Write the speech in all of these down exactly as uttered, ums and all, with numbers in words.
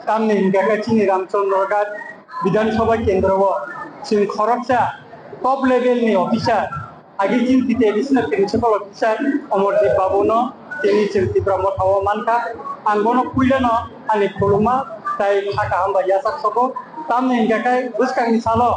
Tamni hwnkha khe chini Ramchandra Ghat Bidhan Sabha Kendro o chwng khoroksa top level ni officer, agi chini T T A D C no principal officer Amarjit Babu no tini chwng Tipra Motha o mankha. Ang bono puila no ani khuluma tai kha kaham bai yachak sogo. Tamni hwnkha khe bwskang ni salo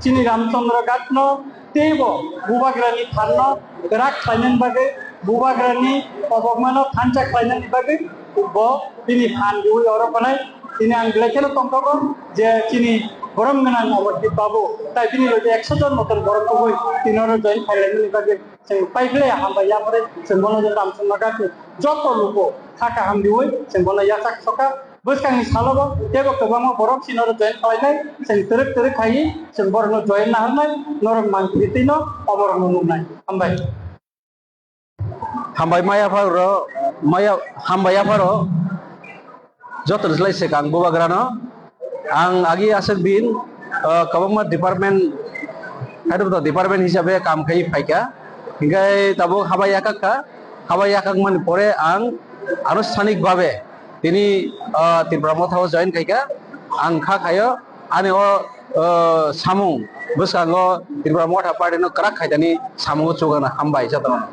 chini Ramchandra Ghat no teibo Bubagrani phanno kwrak khlainani bagwi, Bubagrani kobokmano thansa khlainani bagwi bo bini phan riwi oro phanai. Tini ang belai kheno tongthogo je chini borom gwnang Amarjit Babu, tai bini loge ekso jon moton borok kubui tini oro join khlainani bagwi chwng paiphle hambai yaphre chwng bono je Ramchandra Ghat ni joto luku kha kaham riwi chwng bono yachak soka. Bwskangni salobo teibo kwbangma borok chini oro join khlainai, chwng twrwk twrwk khai chwng borokno join naharnai, norok mankhe twi no oborokno nuknai. Hambai. Hambai maya pharo, maya, hambai yapharo, joto ni slai swkang Bubagrano. Ang agi aswk din, ah, kwbangma department, kaitor department hisabe kam khai phaikha. Hinkhe tabuk habai yakak kha, habai yakak mani pore ang anusthanik babe tini, ah, Tipra Motha o join khaikha. Ang kha khayo ani o, ah, samung bwskango Tipra Motha party no kwrak khaitani samungo chugana hambai jotono.